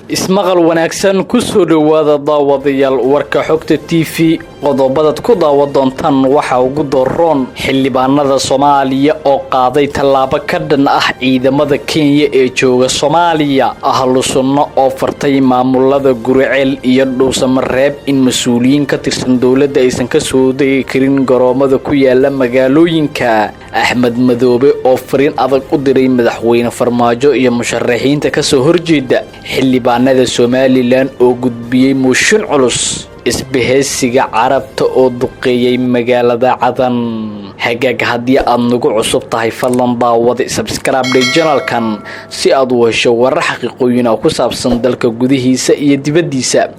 Ismaqal wanaagsan, kusoo dhowaada daawadayaal warka Xogta TV. Qodobadaad ku daawa doontaan waxaa ugu doroon xildhibaanada Soomaaliya oo qaaday tallaabo ka dhan ah ciidamada Kenya ee jooga Soomaaliya, Ahlu Sunno oo fartay maamulada Guriceel iyo Dhuusamareeb in mas-uuliyiin ka tirsan dowladda aysan kasoo degi karin garoomada ku yaala magaalooyinka, Axmed Madoobe oo fariin adag u diray Madaxweyne Farmaajo iyo musharaxiinta kasoo horjeeda, xildhibaanada Somaliland oo gudbiyey mooshin culus, Isbaheysiga Carabta oo duqeeyey magaalada Cadan. Hagaag, haddii aad nagu cusub tahay, fadlan daawada subscribe channelkan si aad u hesho warar xaqiiqooyin oo ku saabsan dalka gudihiisa iyo dibaddiisa.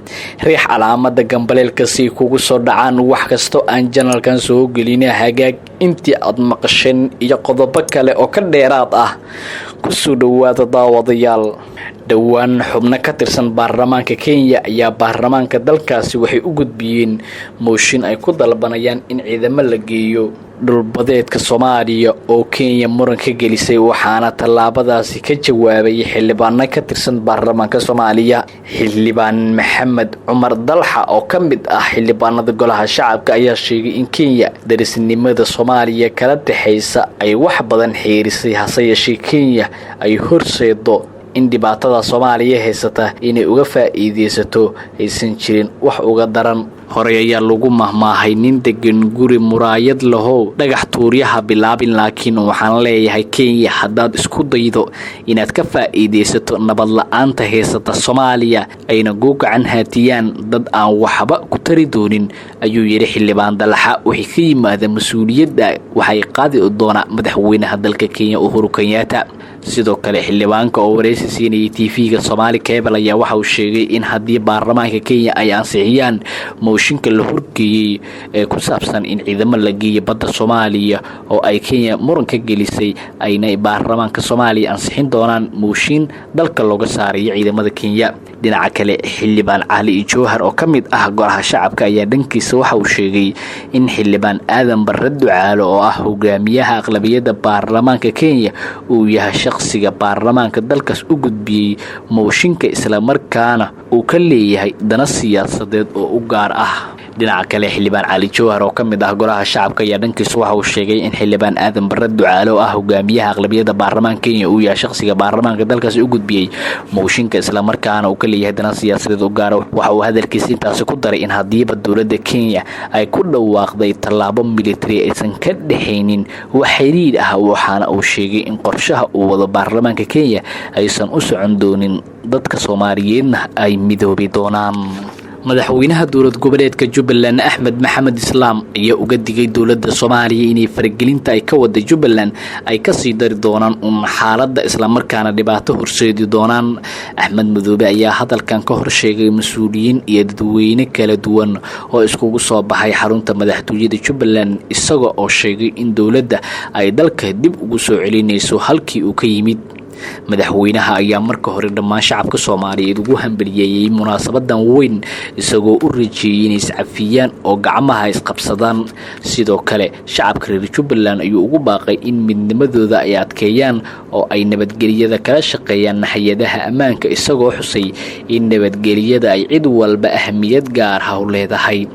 Riix calaamada gambaleelka si kugu soo dhacaan wax kastoo aan channelkan soo gelina. Hagaag, intii aad maqasheen iyo qodobo kale oo ka dheeraad ah, kusoo dhowaada daawadayaal. Dhowaan xubno ka tirsan baarlamaanka Kenya ayaa baarlamaanka dalkaasi waxay u gudbiyeen mooshin ay ku dalbanayaan in ciidamo la geeyo dhulbadeedka Soomaaliya oo Kenya muran ka gelisay, waxaana tallaabadaasi ka jawaabay xildhibaano ka tirsan baarlamaanka Soomaaliya. Xildhibaan Maxamed Cumar Dalxa oo ka mid ah xildhibaanada Golaha Shacabka ayaa sheegay in Kenya darisnimada Soomaaliya kala dhexaysa ay wax badan xeerisay, hase yeeshee Kenya ay horseedo in dhibaatada Soomaaliya haysata inay uga faa'iideysato aysan jirin wax uga daran. Horey ayaa lagu mahmaahay, "Nin degan guri muraayad lahow, dhagax tuuryaha bilaabin." Laakiin waxaan leeyahay Kenya, haddaad isku daydo inaad ka faa'iideysato nabad la-aanta haysata Soomaaliya ayna kuu gacan haatiyaan dad aan waxba ku tari doonin, ayuu yidhi Xildhibaan Dalxa. Wixii ka yimaada mas-uuliyadda waxay qaadi doonaa madaxweynaha dalka Kenya, Uhuru Kenyatta. Sidoo kale, xildhibaanka oo wareysi siinayay TV-ga Somaali Cable ayaa waxa uu sheegay in haddii baarlamaanka Kenya ay ansixiyaan mooshinka la horgeeyey ee ku saabsan in ciidamo la geeyo badda Soomaaliya oo ay Kenya muran ka gelisay, ayna baarlamaanka Soomaaliya ansixin doonaan mooshin dalka looga saarayo ciidamada Kenya. Dhinaca kale, Xildhibaan Cali Jowhar oo ka mid ah Golaha Shacabka ayaa dhankiisa waxa uu sheegay in Xildhibaan Aadan Barre Ducaalo oo ah hogaamiyaha aqlabiyadda baarlamaanka Kenya uu yahay shaqsiga baarlamaanka dalkaas u gudbiyey mooshinka, islamarkaana uu ka leeyahay dana siyaasadeed oo u gaar ah. Dhinaca kale, Xildhibaan Cali Jowhar oo ka mid ah Golaha Shacabka ayaa dhankiisa waxa uu sheegay in Xildhibaan Aadan Barre Ducaale oo ah hogaamiyaha aqlabiyadda baarlamaanka Kenya uu yahay shaqsiga baarlamaanka dalkaasi u gudbiyey mooshinka, islamarkaana uu ka leeyahay dana siyaasadeed u gaara. Waxa uu hadalkiisa intaasi ku daray in haddiiba dowladda Kenya ay ku dhawaaqday tallaabo militari aysan ka dhexaynin wax xiriir ah, waxaana uu sheegay in qorshaha uu wado baarlamaanka Kenya aysan u socon doonin, dadka Soomaaliyeedna ay midoobi doonaan. Madaxweynaha dowlad goboleedka Jubbaland, Axmed Maxamed Islaam, ayaa uga digay dowladda Soomaaliya inay faragelinta ay ka wada Jubbaland ay kasii dari doonaan uun xaaladda, islamarkaana dhibaato horseedi doonaan. Axmed Madoobe ayaa hadalkan ka horsheegay mas-uuliyiin iyo dadweyne kala duwan oo iskugu soo baxay xarunta madaxtooyada Jubbaland, isaga oo sheegay in dowladda ay dalka dib ugu soo celinayso halkii uu ka yimid. Madaxweynaha ayaa marka hore dhammaan shacabka Soomaaliyeed ugu hambaliyeeyey munaasabadan weyn, isagoo u rajeeyey inay iscafiyaan oo gacmaha isqabsadaan. Sidoo kale, shacabka reer Jubbaland ayuu ugu baaqay in midnimadooda ay adkeeyaan oo ay nabadgelyada kala shaqeeyaan hay-adaha ammaanka, isagoo xusay in nabadgelyada ay cid walba ahmiyad gaar ah u leedahay.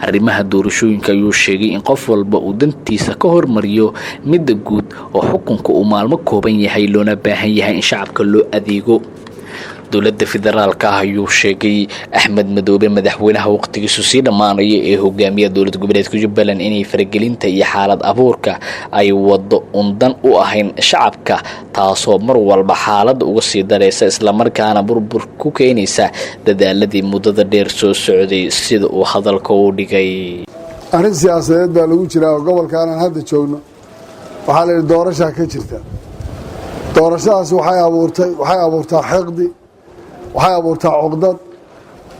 Arrimaha doorashooyinka ayuu sheegay in qof walba uu dantiisa ka hormariyo midda guud, oo xukunka uu maalmo kooban yahay, loona baahan yahay in shacabka loo adeego. Dowladda federaalka ah ayuu sheegay Axmed Madoobe, madaxweynaha waqtigiisu sii dhammaanaya ee hogaamiya dowlad goboleedka Jubbaland, inay faragelinta iyo xaalad abuurka ay wado undan u ahayn shacabka, taasoo mar walba xaaladda uga sii daraysa, islamarkaana burbur ku keenaysa dadaaladii muddada dheer soo socday, sida uu hadalka u dhigay. Arrin siyaasadeed baa lagu jiraa oo gobolkaanaan hadda joogno waxaa la yidhi doorashaa ka jirta. Doorashadaas waxay abuurtay, waxay abuurtaa xiqdi, waxay abuurtaa cuqdad,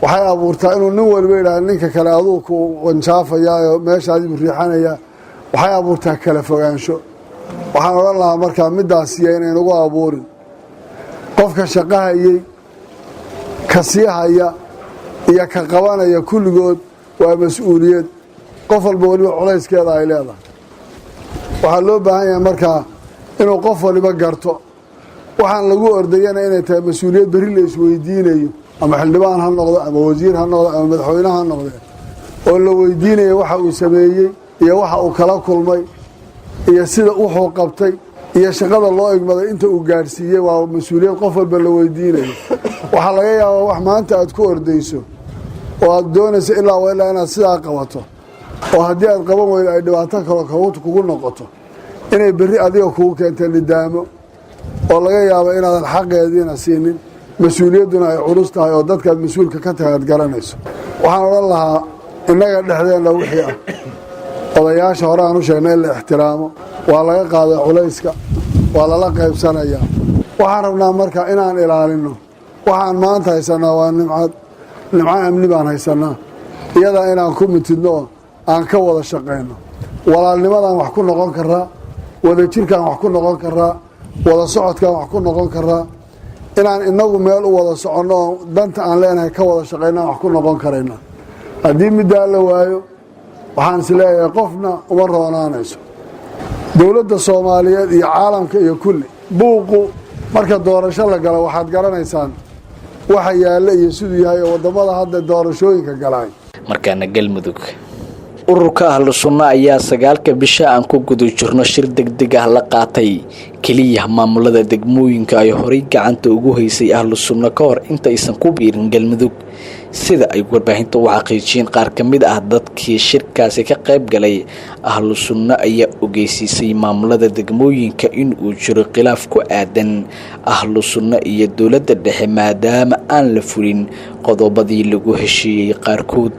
waxay abuurtaa inuu nin waliba yidhaha ninka kale aduu ku wanjaafayaa oo meeshaadiibuu riixanayaa. Waxay abuurtaa kala fogaansho. Waxaan odhan lahaa markaa middaasiya inaynagu abuurin. Qofka shaqahayey, ka sii haya iyo ka qabanaya, kulligood waa mas-uuliyad. Qof walba weliba culayskeeda ay leedahay. Waxaa loo baahan yahay markaa inuu qof waliba garto waxaan lagu ordayana inay tahay mas-uuliyad berri la isweydiinayo. Ama xildhibaan ha noqdo, ama wasiir ha noqdo, ama madaxweyne ha noqdee, oo la weydiinaya waxa uu sameeyey iyo waxa uu kala kulmay iyo sida wuxuu qabtay iyo shaqada loo igmaday inta uu gaadhsiiyey, waa mas-uuliyad qof walba la weydiinayo. Waxaa laga yaabaa wax maanta aad ku ordayso oo aad doonayso ilaa wa ilaa inaad sidaa qabato, oo haddii aad qaban weydo ay dhibaato kalo kugu noqoto, inay berri adiga kugu keenta nidaamo oo laga yaabo inaadan xaqeediina siinin, mas-uuliyadduna ay culus tahay oo dadkaad mas-uulka ka tahay aad garanayso. Waxaan odhan lahaa, innaga dhexdeenna wixii ah, odayaasha hore aan u sheegnay in la ixtiraamo, waa laga qaaday culayska, waa lala qaybsanayaa. Waxaan rabnaa marka inaan ilaalinno waxaan maanta haysanaa. Waa nimcad, nimco amni baan haysanaa, iyadaa inaan ku mitidno oo aan ka wada shaqayno. Walaalnimadaan wax ku noqon karaa, wadajirkaan wax ku noqon karaa, wada socodkaan wax ku noqon karaa, inaan inagu meel u wada soconno oo danta aan leenahay ka wada shaqayno aan wax ku noqon karayna. Haddii middaa la waayo, waxaan is leeyahay qofna uma roonaanayso, dowladda Soomaaliyeed iyo caalamka iyo kulli. Buuqu marka doorasho la galo, waxaad garanaysaan waxa yaalla iyo siduu yahay oo waddamada hadda doorashooyinka galaay. Markaana Galmudug, ururka Ahlu Sunna ayaa 9-ka bisha aan ku guda jirno shir degdeg ah la qaatay keliya maamulada degmooyinka ay horay gacanta ugu haysay Ahlu Sunna ka hor intaysan ku biirin Galmudug, sida ay warbaahinta u xaqiijiyeen qaar ka mid ah dadkii shirkaasi ka qayb galay. Ahlu Sunna ayaa ogeysiisay maamulada degmooyinka in uu jiro khilaaf ku aadan Ahlu Sunna iyo dowladda dhexe, maadaama aan la fulin qodobadii lagu heshiiyey qaarkood.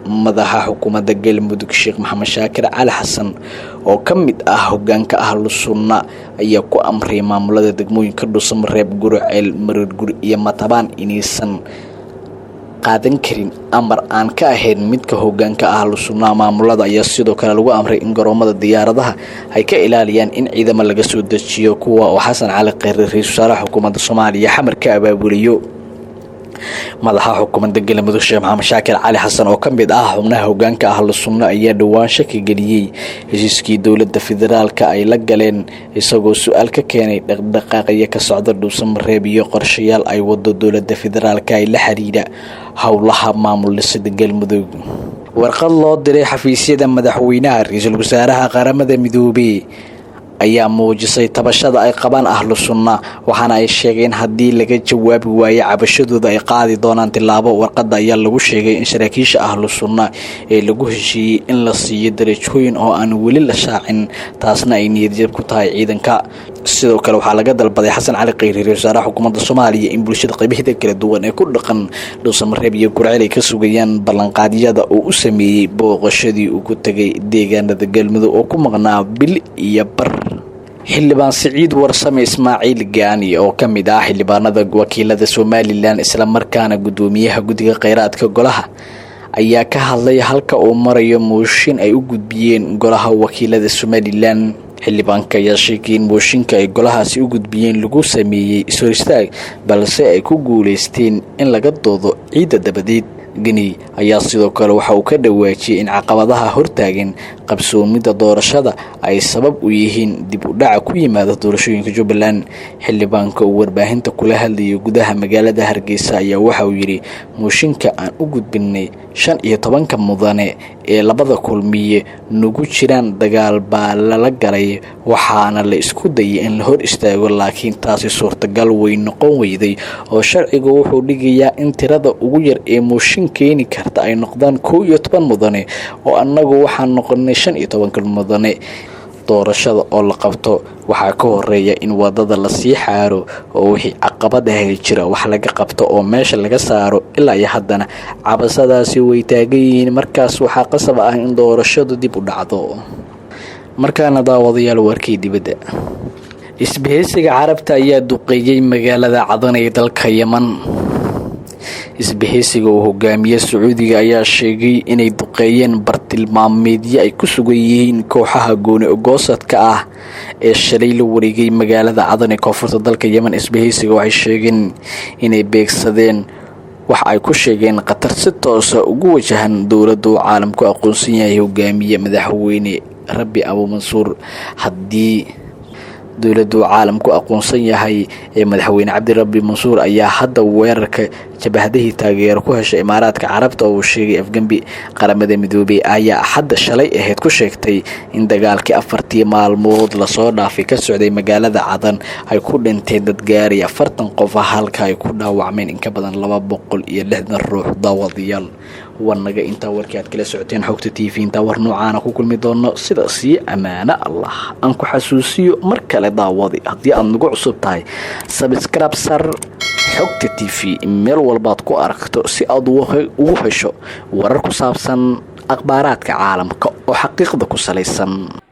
Madaxa xukuumadda Galmudug, Sheekh Maxamed Shaakir Cali Xasan, oo ka mid ah hogaanka Ahlu Sunna, ayaa ku amray maamulada degmooyinka Dhuusamareeb, Guriceel, Marirgur iyo Matabaan inaysan qaadan karin amar aan ka ahayn midka hogaanka Ahlu Sunnaha. Maamulada ayaa sidoo kale lagu amray in garoomada diyaaradaha ay ka ilaaliyaan in ciidamo laga soo dejiyo, kuwa oo Xasan Cali Kheyre, ra-iisul wasaaraha xukuumadda Soomaaliya, Xamar ka abaabuliyo. Madaxa xukuumadda Galmudug, Sheekh Maxamed Shaakir Cali Xasan, oo ka mid ah xubnaha hogaanka Ahlu Sunna, ayaa dhowaan shaki geliyey heshiiskii dowladda federaalka ay la galeen, isagoo su-aal ka keenay dhaqdhaqaaqyo ka socda Dhuusamareeb iyo qorshayaal ay wado dowladda federaalka ay la xiriira howlaha maamul dhisida Galmudug. Warqad loo diray xafiisyada madaxweynaha, ra-iisul wasaaraha, Qaramada Midoobey ayaa muujisay tabashada ay qabaan Ahlu Sunna, waxaana ay sheegeen haddii laga jawaabi waayo cabashadooda ay qaadi doonaan tilaabo. Warqadda ayaa lagu sheegay in saraakiisha Ahlu Sunna ee lagu heshiiyey in la siiyo darajooyin oo aan weli la shaacin, taasna ay niyadjab ku tahay ciidanka. Sidoo kale waxaa laga dalbaday Xasan Cali Kheyre, ra-iisul wasaaraha xukuumadda Soomaaliya, in bulshada qaybaheeda kala duwan ee ku dhaqan Dhuusamareeb iyo Gurceel ay ka sugayaan ballanqaadyada uu u sameeyey booqashadii uu ku tegay deegaanada Galmudug oo ku maqnaa bil iyo bar. Xildhibaan Siciid Warsame Ismaaciil Gaani, oo ka mid ah xildhibaanada wakiilada Somaliland, islamarkaana guddoomiyaha guddiga kheyraadka golaha, ayaa ka hadlay halka uu marayo mooshin ay u gudbiyeen golaha wakiilada Somaliland. Xildhibaanka ayaa sheegay in mooshinka ay golahaasi u gudbiyeen lagu sameeyey is-hor istaag, balse ay ku guuleysteen in laga doodo ciidda dabadeed. Geni ayaa sidoo kale waxa uu ka dhawaajiyey in caqabadaha hortaagan qabsoomidda doorashada ay sabab u yihiin dib u dhaca ku yimaada doorashooyinka Jubbaland. Xildhibaanka uu warbaahinta kula hadlayay gudaha magaalada Hargeysa ayaa waxa uu yidhi: "Mooshinka aan u gudbinay 15-ka mudane ee labada Kulmiye nagu jiraan, dagaal baa lala galay, waxaana la isku dayay in la hor istaago, laakiin taasi suurtagal way noqon weyday, oo sharcigu wuxuu dhigayaa in tirada ugu yar ee mooshin keeni karta ay noqdaan 11 mudane, oo annagu waxaan noqonay 15-ka mudane. Doorashada oo la qabto waxaa ka horeeya in wadada lasii xaaro oo wixii caqabad ahay jira wax laga qabto oo meesha laga saaro. Ilaa iyo haddana cabasadaasi way taagan yihiin, markaas waxaa qasab ah in doorashadu dib u dhacdo." Markaana daawadayaal, warkii dibadda. Isbahaysiga Carabta ayaa duqeeyey magaalada Cadan ee dalka Yeman. Isbahaysiga uu hogaamiye Sacuudiga ayaa sheegay inay duqeeyeen bartilmaameedyo ay ku sugan yihiin kooxaha gooni ogoosadka ah ee shalay la wareegay magaalada Cadan ee koonfurta dalka Yemen. Isbahaysiga waxay sheegeen inay beegsadeen waxa ay ku sheegeen khatar si toosa ugu wajahan dowladda uu caalamku aqoonsan yahay, hogaamiye madaxweyne Rabbi Abuumansuur. Haddii Dowladdu caalamku aqoonsan yahay ee madaxweyne Cabdirabbi Mansuur ayaa hadda weerarka jabhadihii taageero ku heshay Imaaraadka Carabta oo uu sheegay afgembi. Qaramada Midoobey ayaa Axadda shalay ahayd ku sheegtay in dagaalkii 4tii maalmood lasoo dhaafay ka socday magaalada Cadan ay ku dhinteen dad gaaraya 40 qof, halka ay ku dhaawacmeen in ka badan 260 ruux. Daawadayaal, warnaga intaa warkii aad kala socoteen Xogta TV. Intaa war noocaana ku kulmi doono, sidaas iyo ammaano Allah. Aan ku xasuusiyo mar kale, daawadi, haddii aad nagu cusub tahay, subscribe sar Xogta TV meel walbaad ku aragto, si aad ugu hesho warar ku saabsan akhbaaraadka caalamka oo xaqiiqda ku salaysan.